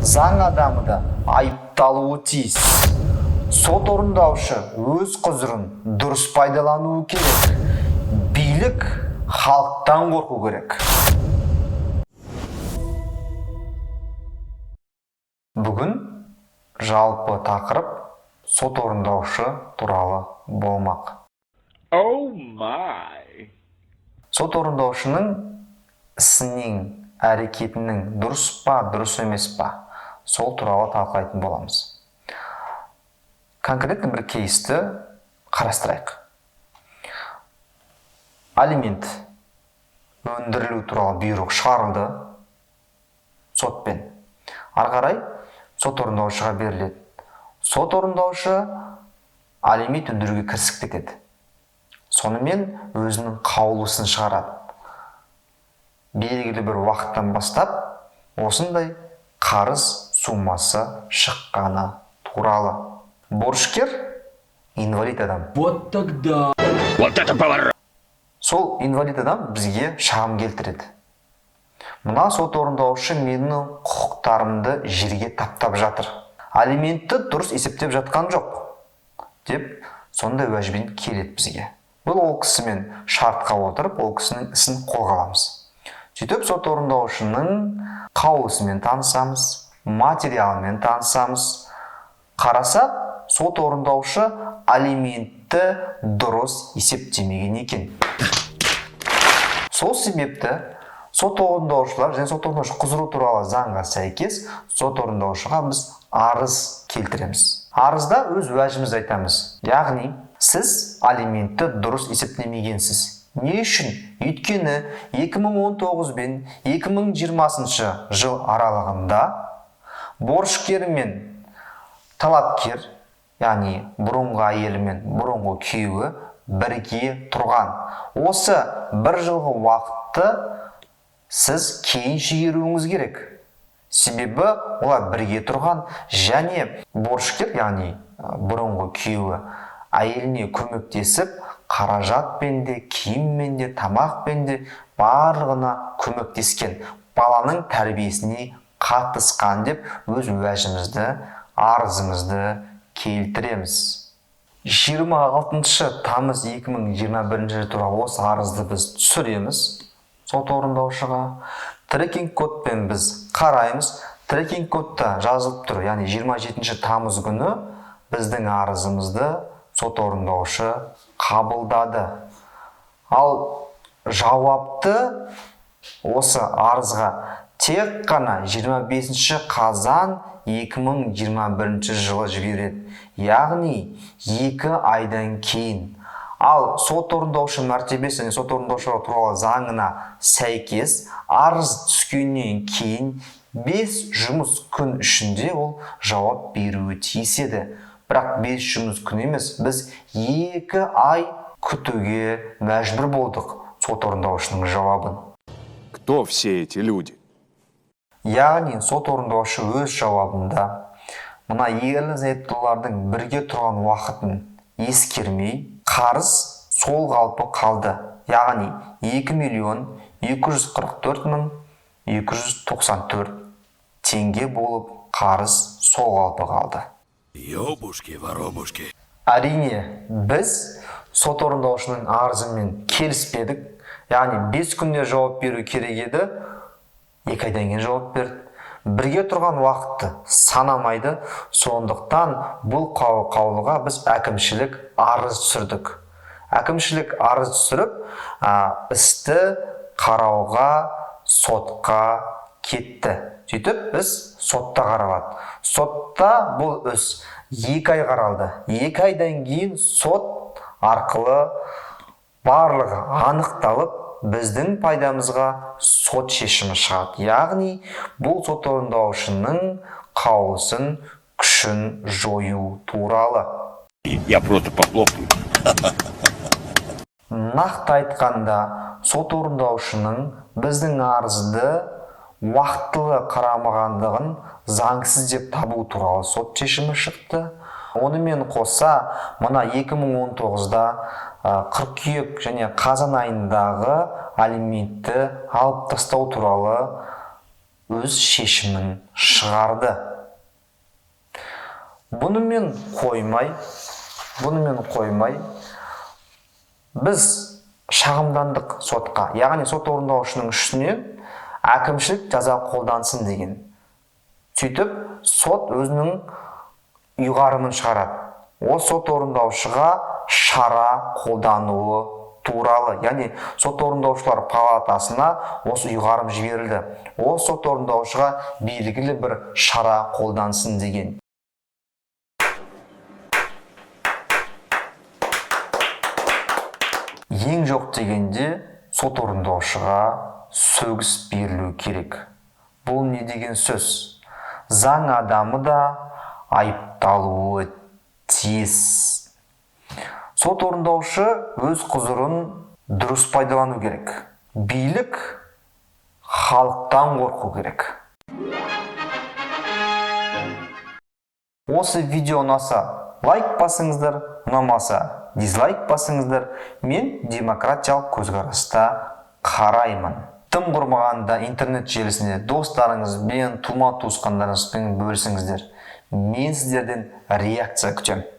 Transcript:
Заң адамы да айыпталуы тиіс. Сот орындаушы өз құзырын дұрыс пайдалануы керек. Билік халықтан қорқу керек. Бүгін жалпы тақырып сот орындаушы туралы болмақ. Oh my. Сот орындаушының ісінің, әрекетінің дұрыс па, дұрыс емес па, сол туралы талқылайтын боламыз. Конкретно бір кейсті қарастырайық. Алимент өндірілу туралы бұйрық шығарылды сотпен. Ары қарай сот орындаушыға беріледі. Сот орындаушы алимент өндіруге кірісіп кетеді. Сонымен өзінің қаулысын шығарады. Белгілі бір уақыттан бастап осындай қарыз суммасы шыққаны туралы. Борышкер инвалид адам. Вот тогда. Вот это поворот! Сол инвалид адам бізге шағым келтіреді. Мына сот орындаушы менің құқықтарымды жерге таптап жатыр. Алиментті дұрыс есептеп жатқан жоқ деп сондай уәжбен келеді бізге. Бұл ол кісімен шартқа отырып, ол кісінің ісін қолға аламыз. Сөйтіп сот орындаушының қаулысымен танысамыз, материалымен танысамыз. Қарасақ, сот орындаушы алиментті дұрыс есептемеген екен. Сол себепті сот орындаушылар және сот орындаушы құзыры туралы заңға сәйкес сот орындаушыға біз арыз келтіреміз. Арызда өз уәжімізді айтамыз. Яғни, сіз алиментті дұрыс есептемегенсіз. Не үшін? Өйткені 2019 бен 2020 жыл аралығында борышкер мен талапкер, яғни бұрынғы әйелі мен бұрынғы күйеуі бірге тұрған. Осы бір жылғы уақытты сіз кейін шегеруіңіз керек. Себебі олар бірге тұрған және борышкер, яғни бұрынғы күйеуі әйеліне көмектесіп, қаражатпен де, киіммен де, тамақпен де барлығына көмектескен, баланың тәрбиесіне қатысқан деп өз уәжімізді, арызымызды келтіреміз. 26 тамыз 2021 жыл туралы осы арызды біз түсіреміз сот орындаушыға. Трекинг кодпен біз қараймыз. Трекинг кодта жазылып тұр, яғни 27 тамыз күні біздің арызымызды сот орындаушы қабылдады. Ал жауапты осы арызға тек қана 25 қазан 2021 жылы жібереді. Яғни 2 айдан кейін. Ал сот орындаушы мәртебесі және сот орындаушылар туралы заңына сәйкес арыз түскеннен кейін 5 жұмыс күн ішінде ол жауап беруі тиіс еді. Бірақ 5 жұмыс күн емес, біз 2 ай күтуге мәжбүр болдық сот орындаушының жауабын. Кто все эти люди? Яғни сот орындаушы өз жауабында мына ерлі зайыптылардың бірге тұрған уақытын ескермей, қарыз сол қалпы қалды. Яғни 2 миллион 244 мың 294 теңге болып қарыз сол қалпы қалды. Ёбушки-воробушки. Әрине, біз сот орындаушының арызымен келіспедік. Яғни 5 күнде жауап беру керек еді, 2 айдан кейін жауап берді. Бірге тұрған уақытты санамайды, сондықтан бұл қаулыға біз әкімшілік арыз түсірдік. Әкімшілік арыз түсіріп, істі қарауға сотқа кетті. Сөйтіп біз сотта қаралады. Сотта бұл іс 2 ай қаралды. 2 айдан кейін сот арқылы барлығы анықталып, біздің пайдамызға сот шешімі шығады. Яғни бұл сот орындаушының қаулысын күшін жою туралы. Я просто похлопаю. Нақты айтқанда, сот орындаушының біздің арызды уақытылы қарамағандығын заңсыз деп табу туралы сот шешімі шықты. Онымен қоса, мына 2019-да қыркүйек және қазан айындағы алиментті алып тастау туралы Өз шешімін шығарды. Бұнымен қоймай, біз шағымдандық сотқа, яғни сот орындаушының үстінен әкімшілік жаза қолдансын деген. Сөйтіп, сот өзінің ұйғарымын шығарады ол сот орындаушыға шара қолдануы туралы, яғни сот орындаушылар палатасына осы ұйғарым жіберілді, ол сот орындаушыға белгілі бір шара қолдансын деген. Ең жоқ дегенде, сот орындаушыға сөгіс берілу керек. Бұл не деген сөз? Заң адамы да айыпталуы тиіс. Сот орындаушы өз құзырын дұрыс пайдалану керек. Билік халықтан қорқу керек. Осы видео ұнаса, лайк басыңыздар, ұнамаса, дизлайк басыңыздар. Мен демократиялық көзқараста қараймын. Тым құрмағанда, интернет желісінде достарыңызбен, тума туысқандарыңызбен бөлісіңіздер. Мен сіздерден реакция күтемін.